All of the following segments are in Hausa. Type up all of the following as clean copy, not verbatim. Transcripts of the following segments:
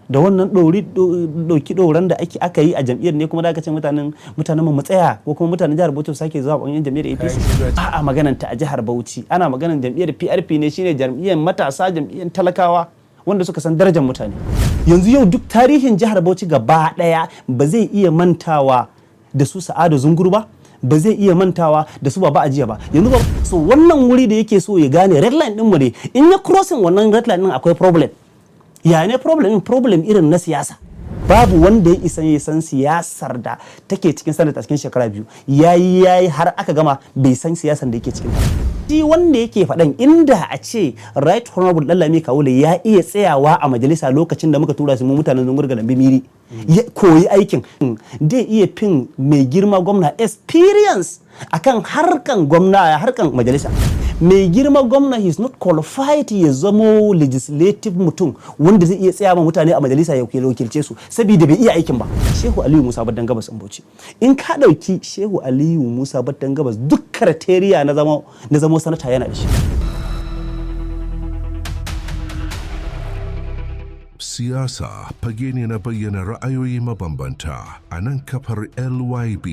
Da wannan ɗauki ɗoran da ake aka yi a jam'iyyar ne, kuma da aka ce mutanen mu tsaya, ko kuma mutanen jihar Bauchi su sake zuwa ɓangaren jam'iyyar APC. Ba a maganan ta a jihar Bauchi, ana maganan jam'iyyar PRP ne, shine jam'iyyar matasa, jam'iyyar talakawa wanda suka san darajar mutane. Yanzu yau duk tarihin jihar Bauchi gaba ɗaya ba zai iya mantawa da su Sa'adu Zungur ba, ba zai iya mantawa da su Baba Ajiya ba. Yanzu ba so wannan wuri da yake so ya gane red line din mu ne. In ya crossing wannan red line din, akwai problem. Ya ne problem? Problem irin na siyasa. Babu wanda ya isa ya san siyasar da take cikin sanata cikin shekara 2. Yayi yayi har aka gama, bai san siyasar da yake cikin ta. Shi wanda yake faɗan, inda a ce Right Honorable Danlami Kawule ya iya tsayawa a majalisa lokacin da muka tura su, mu mutanen Zungur Galambi Miri, ya koyi aikin, zai iya fin mai girma gwamna experience akan harkan gwamna, harkan majalisa. Mai girma gwamna, he is not qualified ya zamo legislative mutum wanda zai iya tsaya ma mutane a majalisa ya wakilce su, saboda bai iya aikin ba. Shehu Aliyu Musa Baddan Gabas in Bauchi, in ka dauki Shehu Aliyu Musa Baddan Gabas, duk criteria na zama sanata yana da shi. Siyasa fage ne na bayyana ra'ayoyi mabambanta. A nan kafar LYB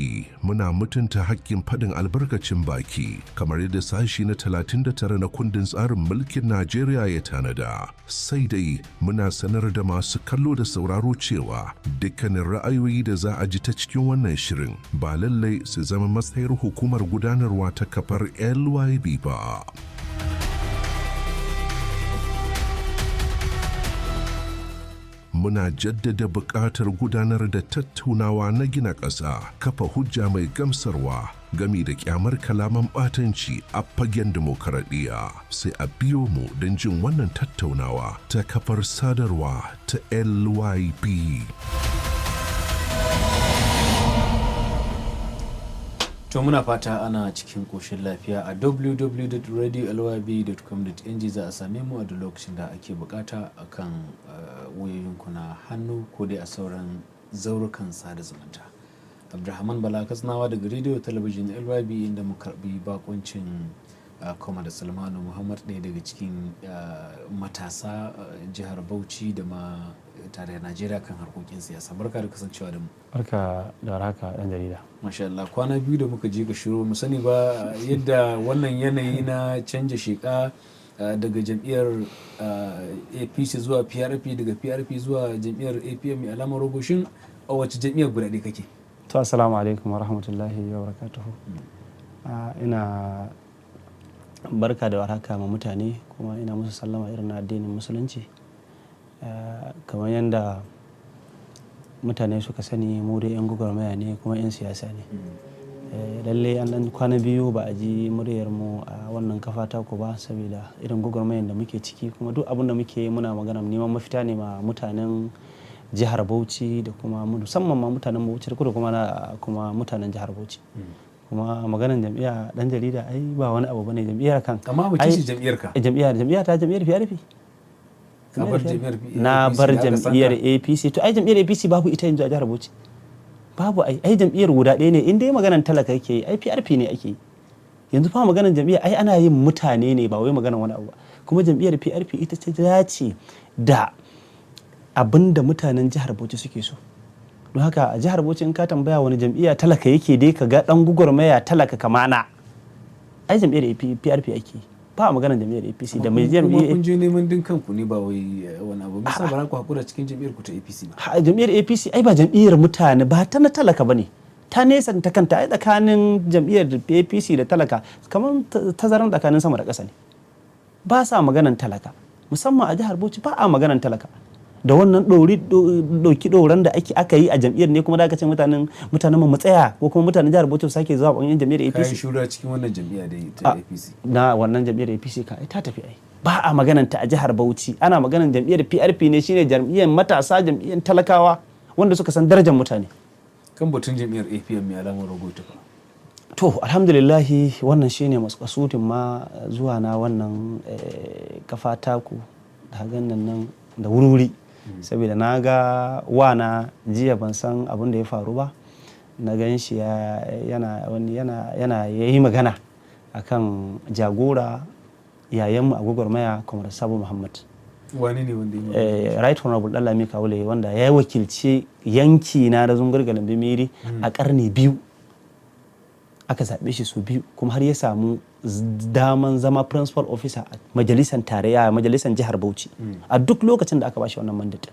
muna mutunta hakkin faɗin albarkacin baki kamar yadda sashi na 39 na kundin tsarin mulkin Najeriya ya tanada. Sai dai muna sanar da masu kallo da sauraro cewa dukkanin ra'ayoyi da za a ji ta cikin wannan shirin ba lallai su zama matsayar hukumar gudanarwa ta kafar LYB ba. Muna jaddada buƙatar gudanar da tattaunawa na gina ƙasa, kafa hujja mai gamsarwa gami da kyamar kalaman ɓatanci a fagen dimokuraɗiyya. Sai a biyo mu don jin wannan tattaunawa ta kafar sadarwa ta LYB. To, muna fata ana cikin ƙoshin lafiya. A www.radiolyb.com.ng za a same mu a duk lokacin da ake bukata a kan wayoyinku na hannu ko dai a sauran zaurukan sada zumunta. Abdulrahman Bala Katsinawa daga rediyo talabijin LYB, inda mu karbi bakuncin Comrade Salmanu Muhammad, ɗaya daga cikin matasa jihar Bauchi da ma tarayyar Najeriya kan harkokin siyasa. Barka da kasancewa da mu. Barka da warhaka, ɗan jarida. Masha Allah, kwana biyu da muka je ga shiru, mu sani ba yadda wannan yanayi na canja sheka daga jam'iyyar APC zuwa PRP, daga PRP zuwa jam'iyyar APM mai alamar rogo. Shin a wace jam'iyyar guda ɗaya kake? To, assalamu alaikum wa rahmatullahi wa barakatuhu. Ina barka da warhaka ma mutane, kuma ina musu sallama irin na addinin Musulunci. Kamar yadda mutane suka sani, mu dai 'yan gwagwarmaya ne kuma 'yan siyasa ne. Lalle an dan kwana biyu ba a ji muryar mu a wannan kafa taku ba, saboda irin gwagwarmayar da muke ciki, kuma duk abin da muke yi muna magana neman mafita ne ma mutanen jihar Bauchi da kuma musamman ma mutanen Bauchi da kuma na kuma mutanen jihar Bauchi. Kuma maganan jam'iyya, dan jarida, ai ba wani abu bane jam'iyyar kan. Amma wace ce jam'iyyar ka? Jam'iyyar ta jam'iyyar PRP. Ka bar jam'iyyar Na APC bar da aka san jam'iyyar ka? APC. To, ai jam'iyyar APC babu ita yanzu a jihar Bauchi. Babu. Ai jam'iyyar guda ɗaya ne. In dai maganan talaka yake yi, ai PRP ne ake yi. Yanzu fa maganan jam'iyya ai ana yin mutane ne, ba wai maganan wani abu ba. Kuma jam'iyyar PRP ita ce dace da abin da mutanen jihar Bauchi suke so. Don haka a jihar Bauchi, in ka tambaya wani jam'iyya talaka yake dai ka ga dan gugurmaya talaka kamana, ai jam'iyyar PRP ake yi. Ba a maganan jam'iyyar APC da mai Kuma jam'iyyar kun je neman din kanku ne, ba wai wani abu. Misali, ba za ku hakura cikin jam'iyyar ku ta APC ba? Ha, jam'iyyar APC ai ba jam'iyyar mutane ba, ta na talaka ba ne. Ta nesa ta kanta. Ai tsakanin jam'iyyar APC da talaka kamar tazaran tsakanin sama da ƙasa ne. Ba sa maganan talaka, musamman a jihar Bauchi ba a maganan talaka. Da wannan ɗauki ɗoran da ake aka yi a jam'iyyar ne, kuma da aka ce mutanen mu tsaya, ko kuma mutanen jihar Bauchi su sake zuwa ɓangaren jam'iyyar Kayan APC. Shura cikin wannan jam'iyya dai ta APC. Na wannan jam'iyyar APC ka ai ta tafi. Ai ba a maganan ta a jihar Bauchi, ana maganan jam'iyyar PRP ne, shine jam'iyyar matasa, jam'iyyar talakawa wanda suka san darajar mutane. Kan batun jam'iyyar APM mai alamar rogo ta fa? To, alhamdulillahi, wannan shine makasudin ma zuwa na wannan kafa taku da ganin nan da wuri, saboda na ga wana jiya, ban san abin da ya faru ba. Na gan shi yana wani yana yayi magana akan jagora, yayanmu a gwagwarmaya, Comrade Sabo Muhammad. Wani ne wanda ya yi? Right Honorable Danlami Kawule, wanda ya wakilci yanki na da Zungur Galambi Miri a karni 2, aka zaɓe shi su 2, kuma har ya samu daman zama principal officer a majalisar tarayya, majalisar jihar Bauchi, a duk lokacin da aka bashi wannan mandate.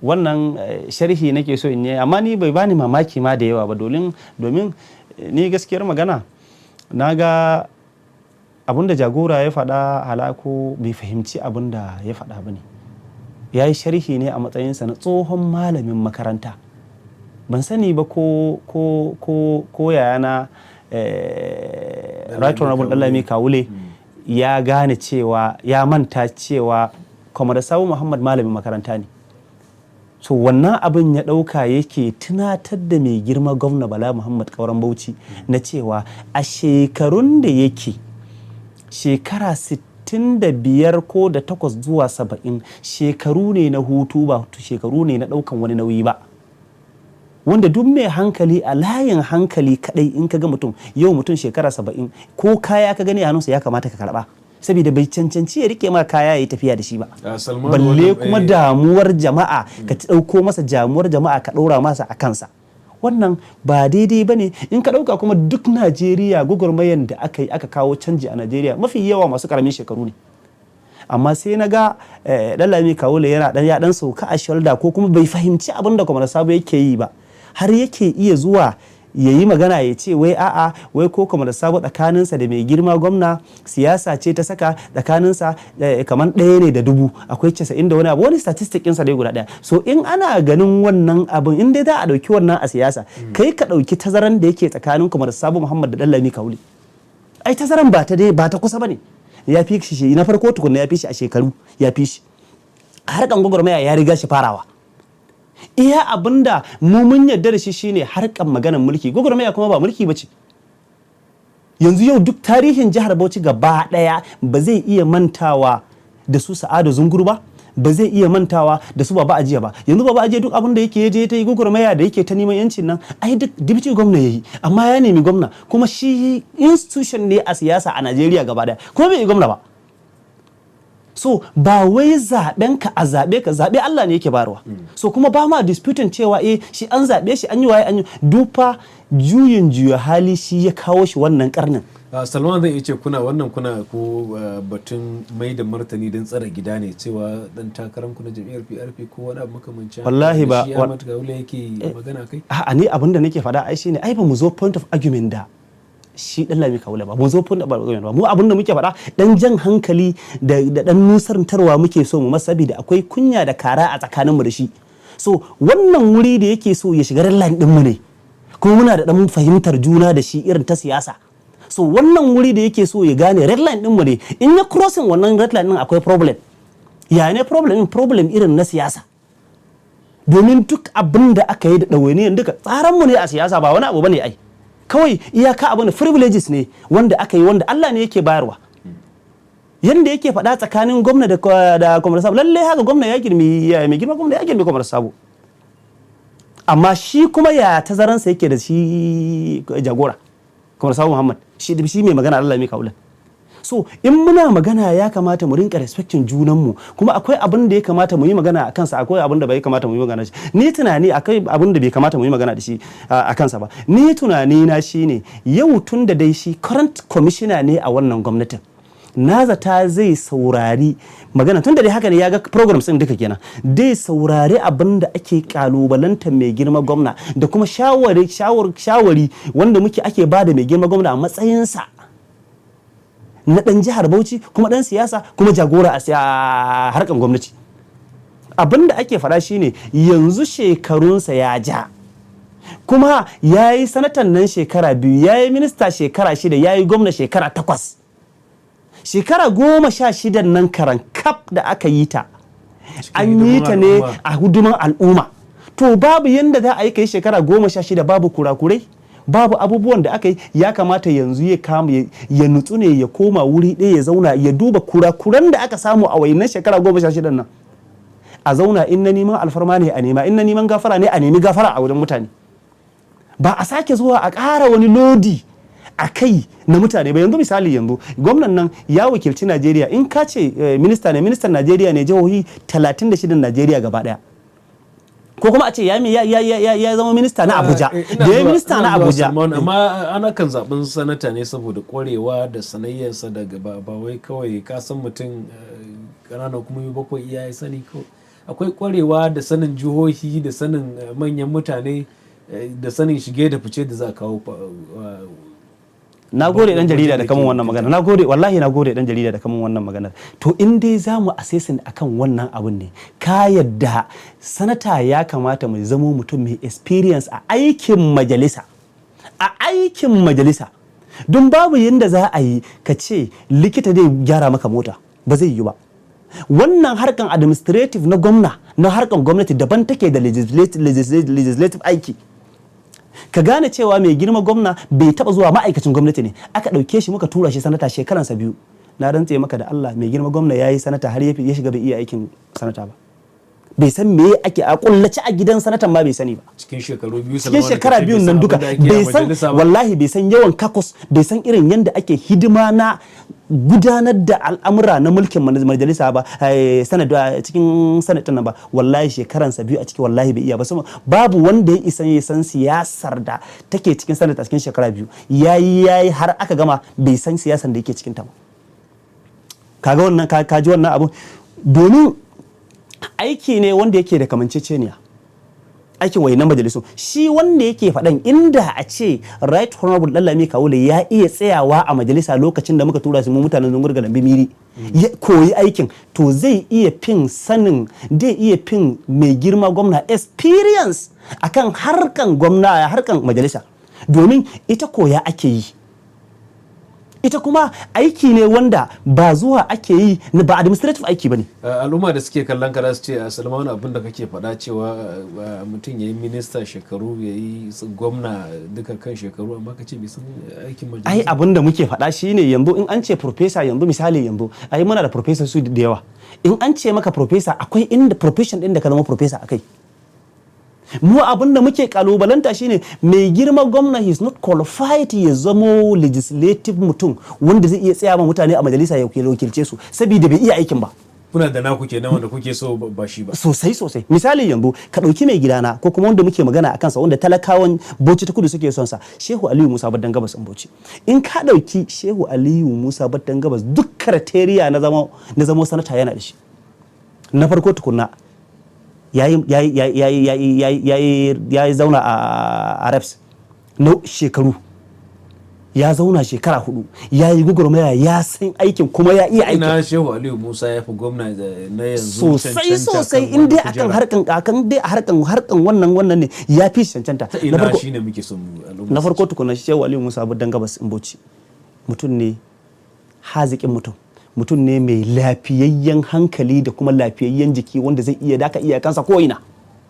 Wannan sharhi nake so in yi, amma ni bai bani mamaki ma da yawa ba, domin ni gaskiyar magana na ga abin da jagora ya faɗa, halako bai fahimci abin da ya faɗa ba ne. Ya yi sharhi ne a matsayinsa na tsohon malamin makaranta. Ban sani ba ko yayana Right Honorable Danlami Kawule ya gane cewa ya manta cewa Comrade Sabo Muhammad malamin makaranta ne. So wannan abin ya ɗauka yake tunatar da mai girma gwamna Bala Muhammad Kauran Bauchi na cewa a shekarun da yake shekara 65 ko da 8 zuwa 70, shekaru ne na hutu, ba shekaru ne na ɗaukan wani nauyi ba. Wanda duk mai hankali, a layin hankali kadai, in ka ga mutum yau, mutum shekara 70, ko kaya ka gani a hannunsa ya kamata ka karba, saboda bai cancanci ya rike ma kaya ya yi tafiya da shi ba, Salmanu, balle kuma damuwar jama'a, ka ɗauko masa damuwar jama'a ka ɗora masa a kansa. Wannan ba daidai ba ne. In ka ɗauka kuma duk Najeriya, gwagwarmayan da aka yi aka kawo canji a Najeriya, mafi yawa masu ƙaramin shekaru ne. Amma sai na ga Ɗanlami Kawule yana ɗan ya ɗan sauka a shoulder, ko kuma bai fahimci abin da Kwamar Sabo yake yi ba, har yake iya zuwa ya yi magana ya ce wai a'a, wai ko Kwamar Sabo tsakaninsa da mai girma gwamna siyasa ce ta saka tsakaninsa, kamar ɗaya ne da dubu, akwai 90 da wani abu, wani statistic ɗinsa dai guda ɗaya. So in ana ganin wannan abin, in dai za a ɗauki wannan a siyasa, kai ka ɗauki tazaran da yake tsakanin Kwamar Sabo Muhammad da Ɗanlami Kawule, ai tazaran ba ta dai ba ta kusa bane. Ya fi shi na farko tukunna, ya fi shi a shekaru, ya fi shi harkan gwagwarmaya, ya riga shi farawa. Iya abinda mu mun yarda da shi shine harkan maganar mulki. Gwagwarmaya kuma ba mulki bace. Yanzu yau duk tarihin jihar Bauchi gaba daya ba zai iya mantawa da su Sa'adu Zunguru ba, ba zai iya mantawa da su Baba Ajiya ba. Yanzu Baba Ajiya, duk abin da yake je ta yi gwagwarmaya da yake ta neman yancin nan, ai duk deputy gwamna yayi, amma ya nemi gwamna, kuma shi institution ne a siyasa a Najeriya gaba daya, kuma bai yi gwamna ba. So ba wai zaben ka a zabe ka, zabe Allah ne yake bayarwa. So kuma ba ma disputing cewa eh, shi an zabe shi, an yi waye, an yi dufa juyin juya hali shi ya kawo shi wannan karnin. Salman, zai iya ce kuna wannan kuna ko batun mai da martani don tsare gida ne, cewa dan takarar ku na jam'iyyar PRP ko wani abu makamancin haka Wallahi da ba shi Ahmad Gawule yake magana kai? A'a, ni abin da nake faɗa ai shine, ai ba mu zo point of argument da shi Dan Lami Kawule ba, mu zo point of argument ba. Mu abin da muke faɗa, dan jan hankali da dan nusartarwa muke so mu masa, saboda akwai kunya da kara a tsakaninmu da shi. So wannan wuri da yake so ya shiga line din mu ne, kuma muna da dan fahimtar juna da shi irin ta siyasa. So wannan wuri da yake so ya gane red line din mu ne, in ya crossing wannan red line din akwai problem. Ya ne problem? Problem irin na siyasa, domin duk abin da aka yi da ɗawainiyan duka tsaranmu ne a siyasa, ba wani abu bane. Ai kawai iyaka abu ne, privileges ne wanda aka yi, wanda Allah ne yake bayarwa. Yanda yake faɗa tsakanin gwamna da Kwamar Sabo, lallai haka gwamna ya girmi mai girma gwamna, ya girmi Kwamar Sabo, amma shi kuma ya tazaransa yake da shi jagora Kwamar Sabo Muhammad, shi mai magana Allah mai kaula. So in muna magana ya kamata mu rinka respecting junanmu, kuma akwai abin da ya kamata mu yi magana a kansa, akwai abin da bai kamata mu yi magana da shi. Ni tunani akwai abin da bai kamata mu yi magana da shi a kansa ba. Ni tunani na shine, yau tun da dai shi current commissioner ne a wannan gwamnatin, na zata zai saurari magana. Tun da dai haka ne, ya ga programs din duka kenan, dai saurari abin da ake kalubalantar mai girma gwamna da kuma shawari wanda muke ake ba da mai girma gwamna a matsayinsa na ɗan jihar Bauchi, kuma ɗan siyasa, kuma jagora a harkar gwamnati. Abin da ake faɗa shine, yanzu shekarunsa ya ja, kuma ya yi sanatan nan shekara 2, ya yi minista shekara 6, ya yi gwamna shekara 8. Shekara 16 nan karan kaf da aka yi ta, an yi ta ne a hidiman al'umma. To babu yanda za a yi kai shekara 16 babu kurakurai, babu abubuwan da aka yi. Ya kamata yanzu ya kama ya nutsu ne, ya koma wuri ɗaya ya zauna, ya duba kurakuran da aka samu a wayannan shekara 16 nan. A zauna, in na neman alfarma ne a nema, in na neman gafara ne a nemi gafara a wurin mutane, ba a sake zuwa a ƙara wani lodi. a kai na mutane ba. Yanzu misali, yanzu gwamnan nan ya wakilci Najeriya. In ka ce minista ne, ministan Najeriya ne, jihohi 36 Najeriya gaba daya, ko kuma a ce ya ya ya ya zama minista na Abuja, da ya minista na Abuja. Amma ana kan zaben sanata ne saboda kwarewa da sanayyarsa daga ba wai kawai ka san mutum ƙananan kuma bakwai iya ya sani ko akwai kwarewa da sanin jihohi da sanin manyan mutane da sanin shige da fice da za a kawo. Na gode, dan jarida, da kamun wannan magana. Na gode, wallahi, na gode, dan jarida, da kamun wannan maganar. To, in dai za mu assessing akan wannan abun ne, ka yadda sanata ya kamata mu zamo mutum mai experience a aikin majalisa, a aikin majalisa, don babu yadda za a yi ka ce likita zai gyara maka mota, ba zai yi ba. Wannan harkan administrative na gwamna, na harkan gwamnati daban take da legislative aiki. Ka gane cewa mai girma gwamna bai taba zuwa, ma'aikacin gwamnati ne, aka ɗauke shi muka tura shi sanata shekaransa 2. Na rantse maka da Allah, mai girma gwamna ya yi sanata har ya shiga bai iya aikin sanata ba, bai san me ake a kullace a gidan sanatan ma, bai sani ba. Cikin shekaru 2? Cikin shekara 2n nan duka bai san, wallahi bai san yawan caucus, bai san irin yadda ake hidima na gudanar da al'amura na mulkin majalisa ba, sanad cikin sanatin nan ba. Wallahi shekaransa 2 a ciki, wallahi bai iya ba. Babu wanda ya isa ya san siyasar da take cikin sanata cikin shekara 2. Yayi yayi har aka gama, bai san siyasar da yake cikin ta ba. Kaga wannan, ka ji wannan abu, domin aiki ne wanda yake da kamanceceniya, aikin wayannan majalisu. Shi wanda yake faɗan, inda a ce Right Honorable Dallami Kawule ya iya tsayawa a majalisa lokacin da muka tura su mu mutanen Zungur Galambi Miri ya koyi aikin, to zai iya fin sanin, zai iya fin mai girma gwamna experience akan harkan gwamna, harkan majalisa, domin ita koya ake yi. Ita kuma aiki ne wanda ba zuwa ake yi, ba administrative aiki ba ne. Al'umma da suke kallon ka su ce a Salmanu, abin da kake faɗa cewa mutum ya yi minista shekaru, ya yi gwamna duka kan shekaru, amma ka ce bai san aikin majalisa. Ai abin da muke faɗa shine, yanzu in an ce professor, yanzu misali, yanzu ai muna da professor su da yawa. In an ce maka professor, akwai inda profession din da ka zama professor akai. Mu abin da muke kalubalanta shine mai girma gwamna is not qualified ya zamo legislative mutum wanda zai iya tsaya ma mutane a majalisa ya wakilce su, saboda bai iya aikin ba. Kuna da naku kenan wanda kuke so, ba shi ba. Sosai sosai. Misali, yanzu ka ɗauki mai gidana, ko kuma wanda muke magana a kansa, wanda talakawan Bauchi ta Kudu suke son sa, Shehu Aliyu Musa Baddan Gabas in Bauchi. In ka ɗauki Shehu Aliyu Musa Baddan Gabas, duk criteria na zama sanata yana da shi. Na farko tukunna, ya yi zauna a reps na shekaru, ya zauna shekara 4, ya yi gwagwarmaya, ya san aikin kuma ya iya aikin. Ina Shehu Aliyu Musa ya fi gwamna na yanzu? Sosai sosai. In dai akan harkan, akan dai harkan harkan wannan ne, ya fi cancanta. Ta ina shine muke son Na farko tukuna, Shehu Aliyu Musa Baddan Gabas in Bauchi mutum ne haziƙin mutum, mutum ne mai lafiyayyen hankali da kuma lafiyayyen jiki wanda zai iya daka iya kansa ko ina.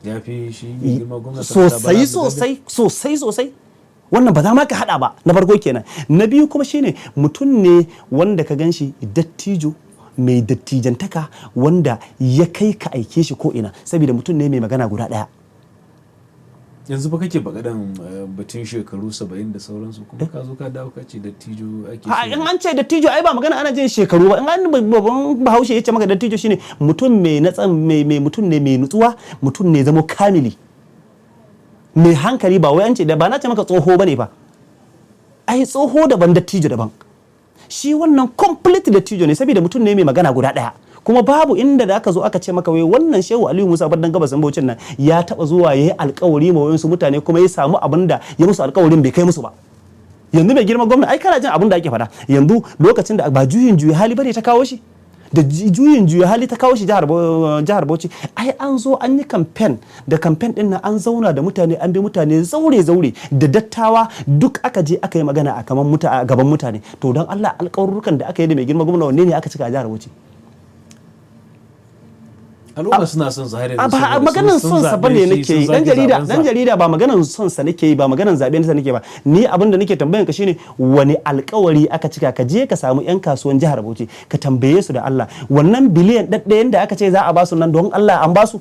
Ya fi shi mai girma gwamna? Sosai sosai sosai sosai. Wannan ba za ma ka hada ba. Na farko kenan. Na biyu kuma shine mutum ne wanda ka gan shi dattijo mai dattijantaka wanda ya kai ka aike shi ko ina, saboda mutum ne mai magana guda daya. Yanzu ba kake bagadan batun shekaru 70 da sauransu, kuma ka zo ka dawo ka ce dattijo ake A in an ce dattijo, ai ba magana ana jin shekaru ba. In an babban Bahaushe ya ce maka dattijo, shine mutum mai natsan, mai mutum ne mai nutsuwa, mutum ne zamo kamili, mai hankali. Ba wai an ce da ba na ce maka tsoho bane ba. Ai tsoho daban, dattijo daban. Shi wannan complete dattijo ne, saboda mutum ne mai magana guda daya. Kuma babu inda da aka zo aka ce maka wai wannan Shehu Aliyu Musa Bardan Gabas Bauchin nan ya taba zuwa yayi alkawari ma wayansu mutane kuma ya samu abin da ya musu alkawarin bai kai musu ba. Yanzu mai girma gwamna, ai kana jin abin da ake faɗa yanzu, lokacin da ba juyin juya hali bane ta kawo shi, da juyin juya hali ta kawo shi jihar Bauchi, ai an zo an yi campaign, da campaign din nan an zauna da mutane, an bi mutane zaure zaure da dattawa, duk aka je aka yi magana a kaman a gaban mutane. To don Allah, alƙawarrukan da aka yi da mai girma gwamna, wanne ne aka cika a jihar Bauchi? Al'umma suna son sa har yanzu. Ba maganan son sa bane nake yi, dan jarida. Dan jarida, ba maganan son sa nake yi ba, maganan zaben sa nake ba. Ni abin da nake tambayan ka shine, wani alkawari aka cika? Ka je ka samu yan kasuwan jihar Bauchi ka tambaye su da Allah, wannan biliyan ɗaɗɗayan da aka ce za a basu nan, don Allah an basu?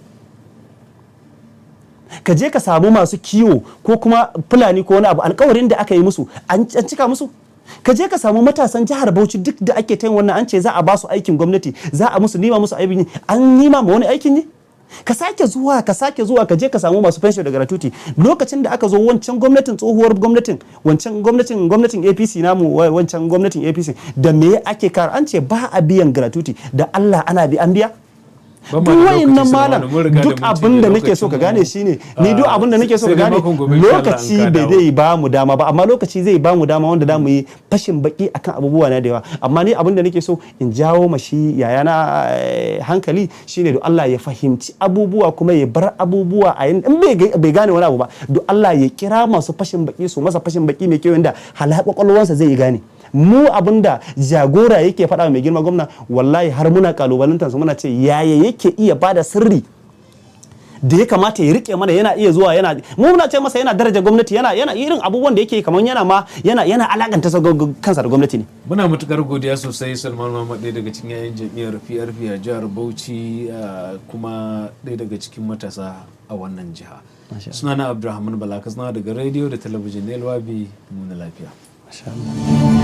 Ka je ka samu masu kiwo ko kuma Fulani ko wani abu, alkawarin da aka yi musu an cika musu? Ka je ka samu matasan jihar Bauchi duk da ake ta yin wannan, an ce za a ba su aikin gwamnati, za a musu nima musu aikin yi, an nima ma wani aikin yi? Ka sake zuwa ka je ka samu masu pension da gratuity. Lokacin da aka zo wancan gwamnatin, tsohuwar gwamnatin, wancan gwamnatin APC namu, wancan gwamnatin APC, da me ake kar an ce ba a biyan gratuity, da Allah ana bi an biya? Ban Duk ma da wayannan lokaci, malam, Salmanu, mun riga da duk mun abin cinye da nake so ka lokacin gane mu. shine, ni duk abin da nake so Sai ka dai gane, makon gobe insha Allah lokaci in ka bai dawo. zai ba mu dama ba, amma lokaci zai ba mu dama wanda da mu yi fashin baki akan abubuwa na da yawa. Amma ni abin da nake so in jawo ma shi yayana hankali shine, do Allah ya fahimci abubuwa kuma ya bar abubuwa a yin in bai gane wani abu ba, do Allah ya kira masu fashin baki su masa fashin baki mai kyau yanda hala kwakwalwansa zai gane. Mu abinda jagora yake faɗa mai girma gwamna, wallahi har muna kalubalantar su, muna ce yaya yake iya bada sirri da ya kamata ya rike mana, yana iya zuwa yana mu muna ce masa yana daraja gwamnati, yana irin abubuwan da yake kamar yana ma yana alakanta kansa da gwamnati ne. Muna matukar godiya sosai, Salman Muhammad, ɗaya daga cikin yayan jam'iyyar PRP a jihar Bauchi, kuma ɗaya daga cikin matasa a wannan jiha. Sunana Abdulrahman Bala Katsina daga rediyo da talabijin na LYB. Muna lafiya. Masha Allah.